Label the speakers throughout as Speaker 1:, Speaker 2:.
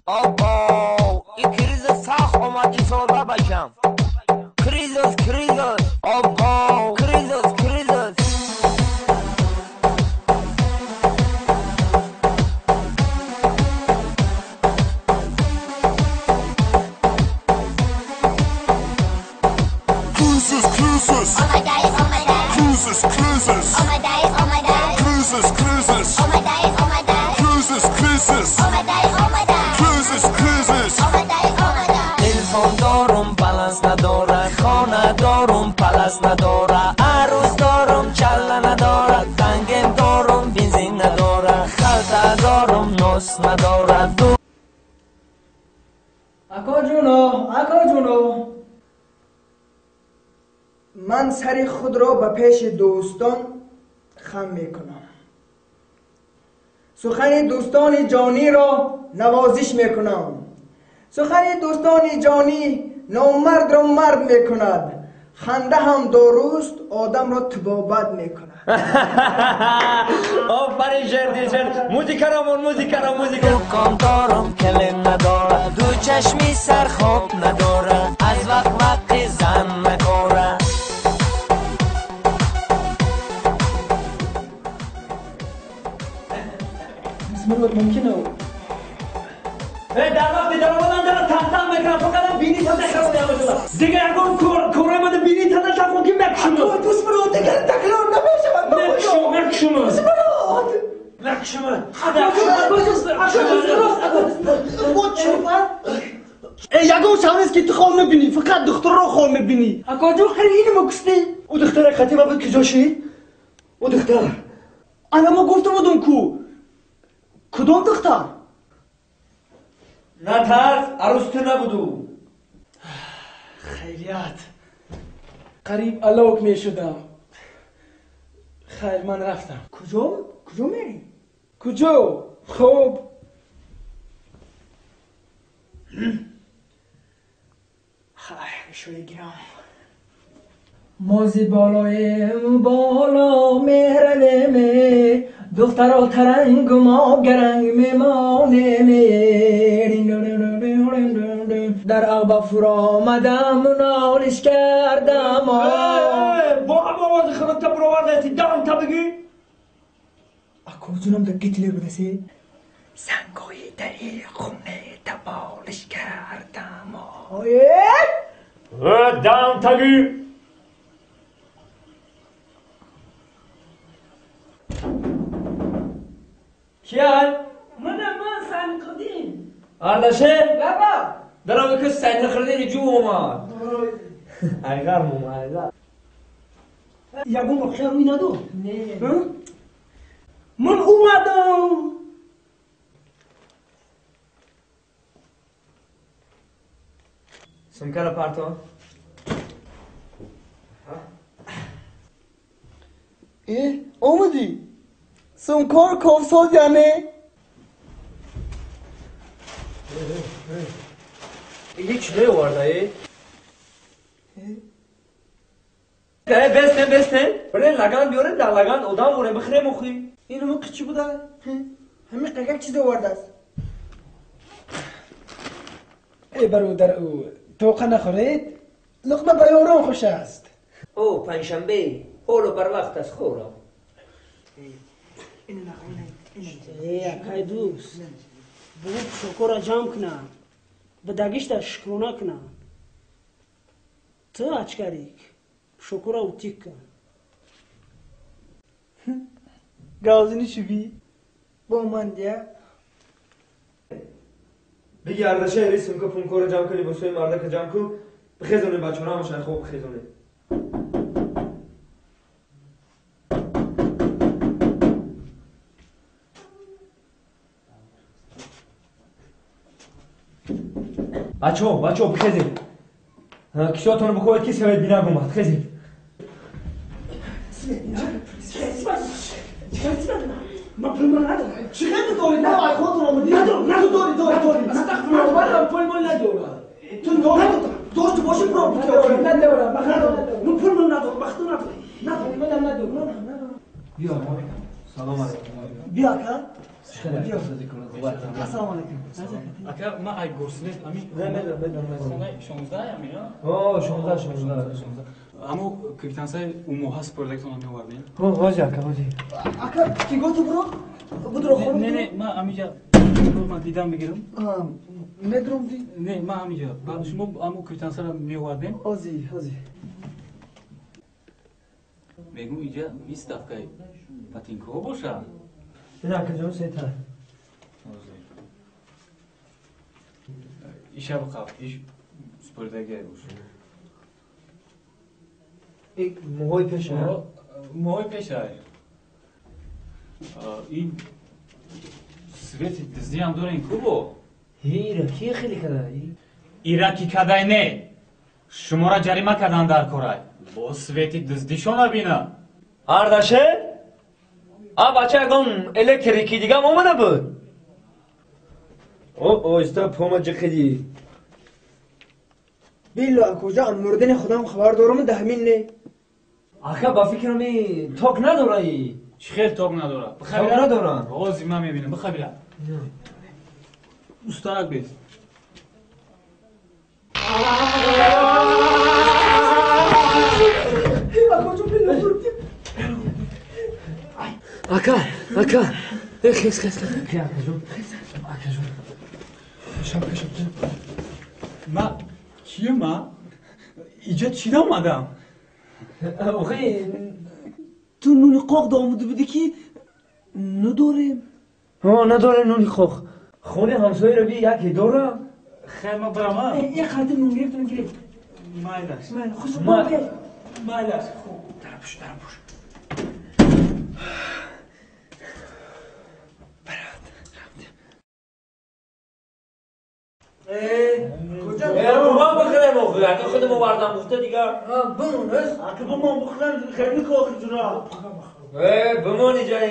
Speaker 1: Abo, ин кризис сахт омад исода бачам. Кризис, кризис, abo, кризис, кризис.
Speaker 2: Cruises, cruises.
Speaker 3: Oh my days, oh my days.
Speaker 2: Cruises, cruises.
Speaker 3: Oh my days, oh my days.
Speaker 2: Cruises, cruises.
Speaker 3: Oh my days, oh my days.
Speaker 2: Cruises, cruises.
Speaker 3: Oh my days, oh my days.
Speaker 2: Cruises, cruises.
Speaker 3: Oh my days, oh my days.
Speaker 1: Телефон дорум, баланс надора, хона дорум, палас надора, арӯс дорум, чалла надора, тангем дорум, бензин надора, халта дорум, нос надора.
Speaker 4: Ако ҷуно, ако ҷуно.
Speaker 5: Ман сари худро ба пеши дӯстон хам мекунам. Сухани дӯстони ҷониро навозиш мекунам. Сухани дӯстони ҷонӣ номардро мард мекунад. Ханда ҳам доруст, одамро тибобат мекунад.
Speaker 6: Офарин, шердишер. Музикаро мон, музикаро, музика.
Speaker 1: Дукон дорум, келин надора, ду чашми сар хоб надора, аз вақт вақти зан накора.
Speaker 4: Бисмиллоҳ, мумкин
Speaker 6: Эй, дар вақти даромадан дара тахтам мекунам, фақат бини та тахрор намешавад. Дигар ягон корҳои мана бини та натафон ки мекушум.
Speaker 5: Дӯстбирод, дигар такрор намешавад.
Speaker 6: Мекушум, мекушум.
Speaker 5: Дӯстбирод.
Speaker 6: Мекушум.
Speaker 7: Эй, ягон шав нест ки ту хоб мебинӣ, фақат духтарро хоб мебинӣ.
Speaker 4: Ако ҷон, хеле инмо кушти.
Speaker 7: Ӯ духтара қатима буд, куҷо шид? Ӯ духтар. Ана мо гуфта будум ку. Кудом духтар?
Speaker 6: Натарс, арӯс ту набуду.
Speaker 4: Хайрият. Қариб алок мешудам. Хайр, ман рафтам.
Speaker 5: Куҷо? Куҷо мерӣ?
Speaker 4: Куҷо? Хоб.
Speaker 5: Хайр, шоя гирам.
Speaker 4: Мози болоем боло меравем, духтаро тарангу мо гаранг мемонем. Дар оба фуромадам, нолиш кардам.
Speaker 6: Бо ҳам овози худата баровардаасти, даҳам та бигӯ.
Speaker 5: Ако ҷунам, дар Гитлер будасе? Сангои дари хуне таболиш кардам.
Speaker 6: Даҳам та гӯ. Кияй?
Speaker 4: Мана ман Санқидин.
Speaker 6: Ардашер?
Speaker 4: Баба.
Speaker 6: Дарови ки Санқидин ҷӯ омад. Айғар мум, айғар.
Speaker 7: Ягон воқеа рӯй надод?
Speaker 4: Не.
Speaker 7: Ман омадам.
Speaker 6: Сумкаро партон.
Speaker 7: Э, омадӣ? Сумкор ковсоз яъне?
Speaker 6: Ин чӣ овардаи? Бестен, бестен. Бире лаган биёрем, дар лаган одам ворем, бихӯрем охӣ.
Speaker 5: Ин чӣ буда? Ҳамин қагак чиз овардааст.
Speaker 4: Эй бародар, ӯ тоқа нахӯред, луқма ба ёрон хуш аст.
Speaker 1: О, панҷшанбе, ҳоло барвақт аст, хӯрам.
Speaker 8: Эй, акай дӯст, бугӯ пӯшокҳоро ҷамъ кунам, ба дагишта шукрона кунам. Ту ачкарик, пӯшокҳоро утик кун.
Speaker 7: Гавзини шуби?
Speaker 5: Бо ман дия.
Speaker 6: Биги Ардашер, ри сумка пункоро ҷамъ кун, либосҳои мардака ҷамъ кун, бихезонем бачаҳоро, ҳамашон хоб бихезонем. Бачаҳо, бачаҳо, бихезем. Кисоатонро бихоҳед ки свет бинаг омад, хезем.
Speaker 8: Ман пул мол надорам.
Speaker 7: Чӣ хел дорӣ? На, ай худро омадӣ.
Speaker 8: Надорам,
Speaker 7: Ту дорӣ, дорӣ, дорӣ.
Speaker 4: Астағфируллоҳ, ман пул мол надорам.
Speaker 7: Ту дорӣ, дошта бошӣ, бро.
Speaker 4: Надорам, надорам.
Speaker 8: Ман пул мол надорам, бахту надорам. Надорам.
Speaker 4: Манам надорам.
Speaker 6: Биё, салом алейкум.
Speaker 7: Биё, ака. Ассалому алайкум.
Speaker 9: Ака, ма ай горсвет ами.
Speaker 10: Не,
Speaker 9: 16 ами,
Speaker 10: а? 16.
Speaker 9: Амо квитансияи умоҳа спордагитон меовардем.
Speaker 10: Ҳози ака, ҳози.
Speaker 7: Ака, ки готу бро? Будро хонум.
Speaker 9: Не, ма амиҷа ма дидам бигирам.
Speaker 7: Медром ди?
Speaker 9: Не, ма амиҷа. Баъд шумо амо квитансияро меовардем.
Speaker 7: Ҳози, ҳози.
Speaker 9: Мегум иҷа выставкаи ботинкаҳо боша.
Speaker 10: Ина ака ҷон сета.
Speaker 9: Иша бақав, иш спордагиай боша.
Speaker 10: Моҳои пеша?
Speaker 9: Моҳои пеша. Ин свети дуздиам дорем кубо?
Speaker 10: Ира ки хеле кадай?
Speaker 9: Ира ки кадай не. Шуморо ҷарима кардан дар корай. Бо свети дуздишона бина.
Speaker 1: Ардаше? А бача ягон электрики дигам омада буд? О, оҳиста пома ҷиқидӣ.
Speaker 5: Билла акоҷа, мурдани худам хабар дорам, даҳмин не.
Speaker 1: Ака, ба фикрам ток надораи.
Speaker 9: Чӣ хел ток надора?
Speaker 1: Ток надора.
Speaker 9: Ози ман мебинам, бихабила. Устарак бес.
Speaker 1: Ака, ака. Хес, хес, хес. Ака ҷон. Ака ҷон.
Speaker 9: Шапка, шапка. Ма кием ма? Иҷа чӣ омадам?
Speaker 1: Охи
Speaker 7: ту нуни қоқ омуда будӣ ки надорем.
Speaker 1: Ҳо, надорем нуни қоқ. Хони ҳамсояро би яке дора.
Speaker 9: Хел ма барама.
Speaker 7: Як халта нун гирифтам гирифт.
Speaker 9: Майлаш.
Speaker 7: Майлаш. Хуш
Speaker 9: майлаш. Хуб.
Speaker 7: Дарапуш, дарапуш.
Speaker 1: Ма бихӯрем охи, ака худам овардам гуфта дигар.
Speaker 7: Бимон, ака бимон бихӯрем, хеле кохи ҷура.
Speaker 1: Бимон иҷае.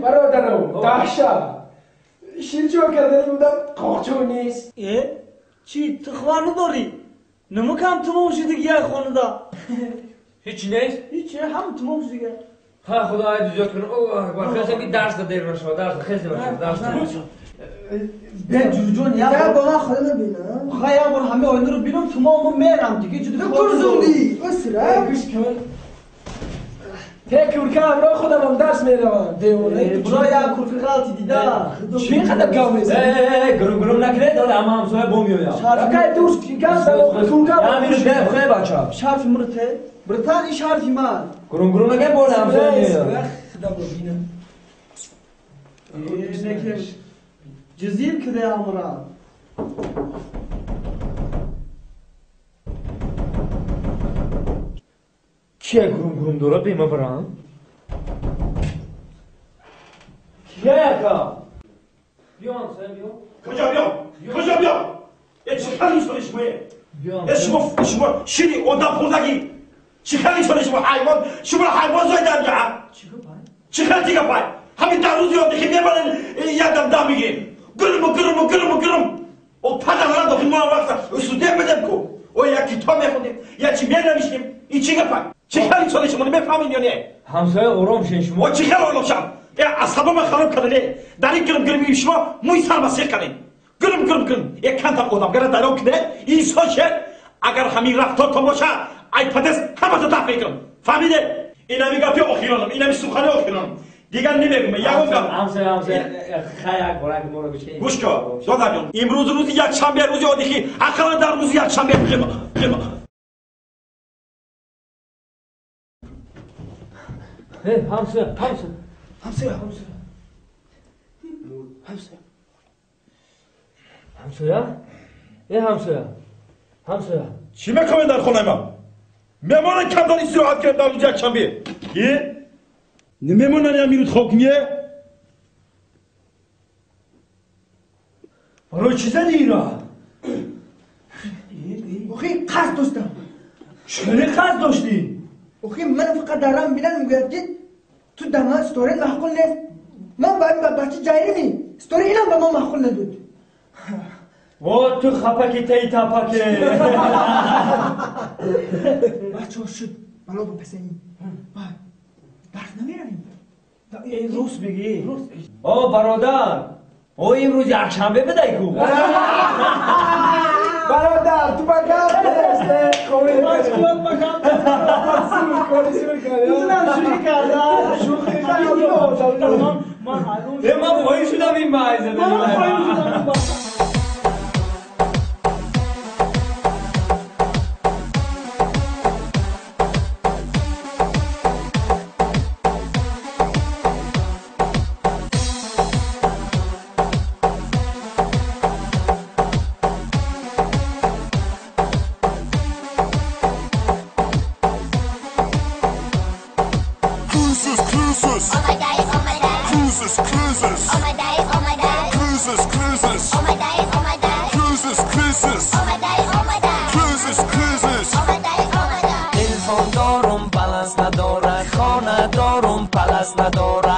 Speaker 4: Бародарам, даҳшат. Ширчо кардани будам, қоқчо нест.
Speaker 7: Чӣ, ту хабар надорӣ? Намакам тамом шуд дигар хонада.
Speaker 1: Ҳеч нест?
Speaker 7: Ҳеч, ҳама тамом шуд дигар.
Speaker 1: Ха, худо ай дузёт кун. Аллоҳ акбар. Хеле ки дарс дер нашава, дарс хеле нашава, дарс.
Speaker 7: Ҷон,
Speaker 5: я бо ман худам бинам.
Speaker 7: Ха, як бор ҳама оинаро бинам, тамом мерам дига ҷудо.
Speaker 5: Гурзундӣ, усра.
Speaker 4: Гӯш кун. Те курка ҳамроҳ худамам дарс меравам. Девона.
Speaker 7: Буро як курка ғалти дида.
Speaker 4: Чӣ қадар гап мезанӣ?
Speaker 1: Гурум гурум накунед, ҳоло ҳама ҳамсоя бо меояд.
Speaker 4: Акай дурс гап зад, курка.
Speaker 1: Ҳамин бача.
Speaker 7: Шарфи мурте. Братан, ин шарфи ман.
Speaker 1: Гурум гурум накунед, бо ҳамсоя меояд.
Speaker 4: Худам бинам.
Speaker 7: Ҷазир кида амра.
Speaker 1: Кия гурум гурум дора бема барам? Кия яка? Биё ҳамсоя биё.
Speaker 6: Куҷо биё? Куҷо биё? Чӣ хел инсони шумое? Шумо шири одам хӯрдагӣ. Чӣ хел инсони шумо ҳайвон? Шуморо ҳайвон зоидаам ҷа? Чӣ хел дига пай? Ҳамин дар рӯзи оддихӣ мебарен як дам дам мегирем. Гуруму гуруму гуруму гурум. О падарара дохил мо вақта студент будем ку. О як китоб мехондем, як чи менавиштем. Ин чӣ гапа? Чӣ хел инсони шумо мефаҳмед ё не?
Speaker 1: Ҳамсоя ором шен шумо.
Speaker 6: О чӣ хел ором шам? Асабама хароб карда. Дар ин гурум гурumi шумо мӯи сарма сех кардем. Гурум гурум гурум. Як кантам одамгара даро кунед, инсон шед. Агар ҳамин рафтортон боша, ай падес ҳамата даф мекунам. Фаҳмиде? Инами гапи охиронам, инами сухани охиронам. Дигар намегӯям, ягон гап.
Speaker 1: Ҳамсоя, ҳамсоя, хай як бор як моро гӯш кунед.
Speaker 6: Гӯш кун, додарҷон. Имрӯз рӯзи якшанбе, рӯзи оддихӣ, ақаллан дар рӯзи якшанбе қима, қима.
Speaker 1: Ҳамсоя, ҳамсоя.
Speaker 7: Ҳамсоя, ҳамсоя. Ҳамсоя.
Speaker 1: Ҳамсоя? Ҳамсоя. Ҳамсоя.
Speaker 6: Чӣ мекунед дар хонаи ман? Меҳмонан камтар истироҳат кунем дар рӯзи якшанбе. Намемонанд амирут хокмие?
Speaker 1: Барои чӣ задӣ ира?
Speaker 5: Охи қасд доштам.
Speaker 1: Чӣ қасд доштӣ?
Speaker 5: Охи ман фақат дар рам бинам мегӯяд ки ту дар ман ситораи маъқул нест. Ман ба бача ҷайримӣ. Ситораи инам ба ман маъқул надуд.
Speaker 1: Во ту хапаки таи тапаки.
Speaker 5: Бачаҳо шуд бало ба пасанӣ. Дарс намеравем.
Speaker 7: Рус бигӣ.
Speaker 1: О бародар, о имрӯз якшанбе бидай ку.
Speaker 4: Бародар, ту ба гап
Speaker 1: ман хоҳӣ шудам ин маҳза.
Speaker 2: Cruises, cruises.
Speaker 3: Oh my god, oh my god.
Speaker 2: Cruises, cruises.
Speaker 3: Oh my god, oh my god.
Speaker 2: Cruises, cruises.
Speaker 3: Oh my god, oh my god.
Speaker 2: Cruises, cruises.
Speaker 3: Oh my god, oh my god.
Speaker 2: Cruises, cruises.
Speaker 3: Oh my god, oh my god.
Speaker 1: Телефон дорум, баланс надора, хона дорум, палас надора.